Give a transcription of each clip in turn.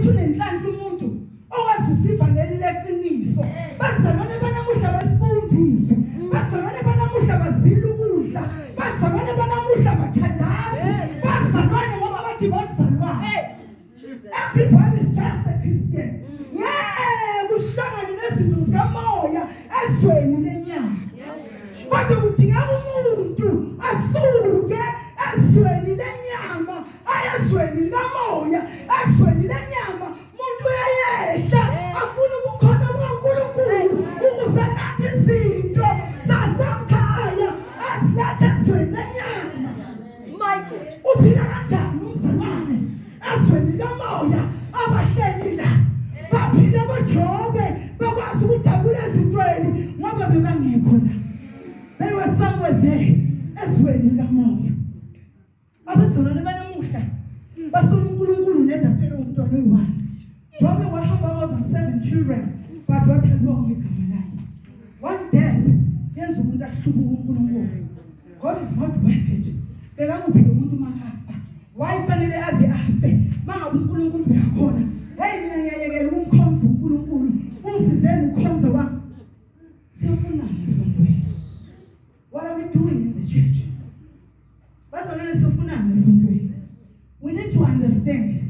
Ukuthi unenhlanhla umuntu owazuza ivangeli leqiniso. Bazalwane banamuhla balifundiswe. Bazalwane banamuhla bazila ukudla. Bazalwane banamuhla bathandazi. Bazalwane ngoba bathi bazalwane. Everybody is just a Christian. Ngeke uhlangane nezinto zikamoya ezweni lenyama. Kodwa kudingeka umuntu asuke ezweni lenyama aye ezweni likamoya, ezweni lenyama umuntu uyayehla afuna ubukhona bukaNkulunkulu ukuze alethe izinto zasekhaya azilethe ezweni lenyama. My God. Uphila kanjani umzalwane ezweni likamoya abahleli la baphile boJobe bakwazi ukudabula ezintweni ngoba bebangekho la they were somewhere there ezweni likamoya Abazalwane banamuhla basola uNkulunkulu nedafela umntwana oyi-one. Jobe wahamba more than seven children but wathandwa ngegama lakhe. One death yenza umuntu ahlubuke uNkulunkulu. God is not worth it. Bekakuphi lo muntu makafa? Why fanele aze afe? Mangabe uNkulunkulu bekakhona. Hey mina ngiyayekela ukumkhonza uNkulunkulu. Ungisizeni ukhonza wami. Siyofunani esontweni? What are we doing in the church? Bazalwane siyofunani esontweni? We need to understand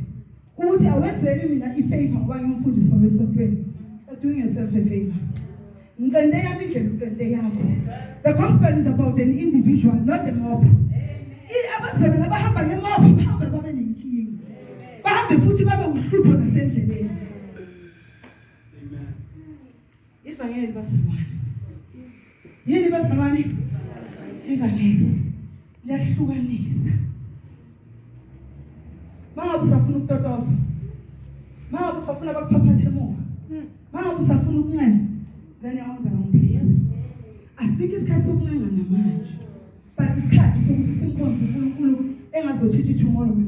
ukuthi awenzeli mina ifavor ngoba ngimfundisi wasesontweni. You're doing yourself a favor. Ngiqende yami indlela uqende yakho. The gospel is about an individual, not a mob. Abazalwane abahamba ngemob bahamba babe nenkinga. Bahambe futhi babe uhlupho nasendleleni. Amen. Ivangeli bazalwane. Yini bazalwane? Ivangeli liyahlukanisa. Mangabe usafuna ukutotoza. Mangabe usafuna bakuphaphathe emuva. Mangabe usafuna ukuncenga, then you're on the wrong place. Asikho isikhathi sokuncenga namanje. But isikhathi sokuthi simkhonze uNkulunkulu engazothi tomorrow we